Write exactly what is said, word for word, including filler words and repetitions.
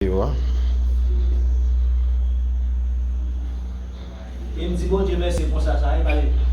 yo a. E m di Bondye mèsi konsa sa e pale.